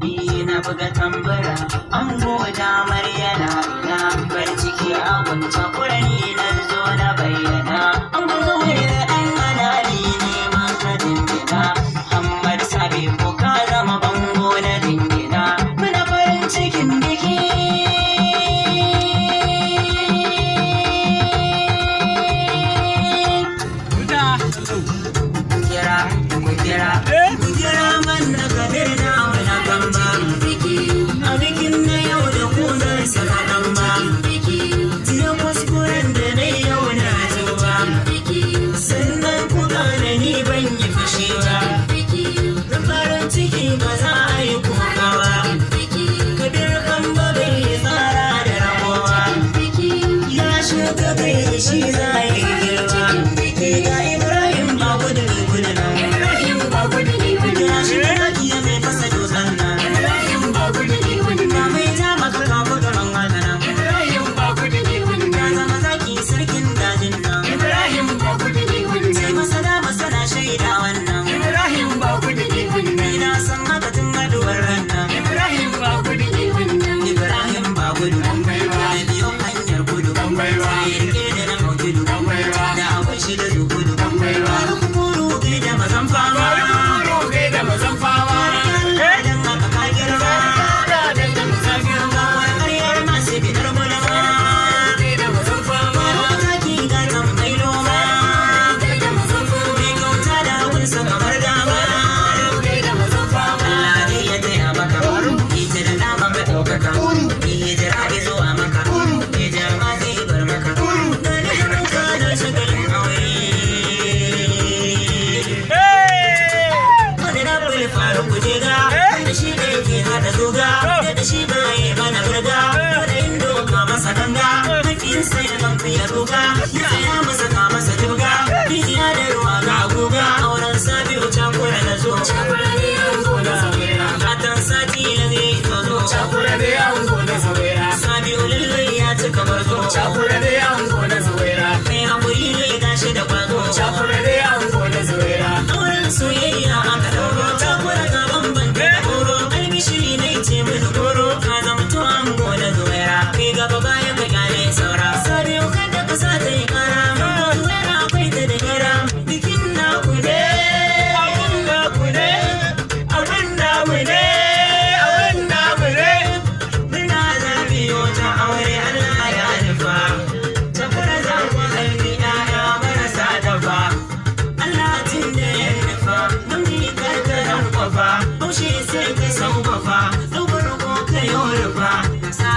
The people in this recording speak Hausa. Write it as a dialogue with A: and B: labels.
A: Ni na buga tambura, ango da amarya na ina. Farin ciki a gunta kurani na zo na bayyana. Ango zuwa ɗan anali ne maka dindina. Muhammad Sabi ko ka zama bango na dindina. Muna farin cikin biki. Kira, ku kira, ku kira man na kabir na muna gamba. A bikin na yau da ku zan saka ɗan ba. Jiya kuskuren da na yau na tuba. Sannan ku gane ni ban yi fushi ba. Da farin ciki ba za a yi kuka ba. Kabir Kamba bai yi tsara da ragowa. Ya shuka kai da shi za a yi girma. Ga Ibrahim ba gudu gudu nan.
B: Ibrahim ba gudu ne
A: Ya
B: wannan.
A: shi zaki mai fasa dutsen nan.
B: Ibrahim ba gudu ne
A: Ya
B: wannan.
A: mai ja maka kafu gaban haka nan.
B: Ibrahim ba gudu ne
A: Ya
B: wannan.
A: zama zaki sarkin dajin nan.
B: Ibrahim ba gudu ne
A: Sai
B: wannan.
A: masana masana shaida wannan.
B: Ibrahim ba gudu ne wannan.
A: Ni na san haka tun haduwar rannan.
B: Ibrahim ba gudu ne wannan.
A: Ibrahim ba gudu. Da biyo hanyar gudu. Sai rike da na hau tudu. Da akwai shi da zugudu. Faruk muru kai da mazan fama. Allah dan haka ka girma. Ga wani ƙaryar masu bidar gulma. Faruk taki ga tambayi noma. Mai kyauta da hagunsa kamar dama. Allah ne ya taya maka. Ita da dama ka ɗaukaka. Ni hijira zuwa maka. Hijira ma zai bar maka. Gani gaban ka da shagalin aure. Wani na bule faru kujega. Da shi ne ke haɗa zuga. Da shi ba ya mana burga. Da indo ka masa ganga. Mafiyin sai da kan ya ruga. Ya tsaya masa ka masa jibga. Rijiya da ruwa ga guga. Auren Sabiu cakura na zo. Matan sati na zai tozo. Sabiu lallai ya ci kamar zo. Mai haƙuri ne gashi da kwazo. Auren soyayya aka ɗauro. Takura ka bambanta da goro. Albishiri ne ce mini goro. Ka zamto ango da zuwaira. Kai gaba baya ka kyale saura. Sabiu kada ka sa ta yi kara. Mun zuwaira akwai ta da gara. Bikin naku ne.
C: Abun naku ne, abun namu ne, abun namu ne.
A: Muna zabiyo ta aure Allah ya nufa. Takura za ku haifi ‘ya'ya marasa dafa. Allah tun da ya nufa, mun yi karkaran kwafa. Haushe sai ka sau kwafa, ɗaukar ko ka yi rufa. Ka sa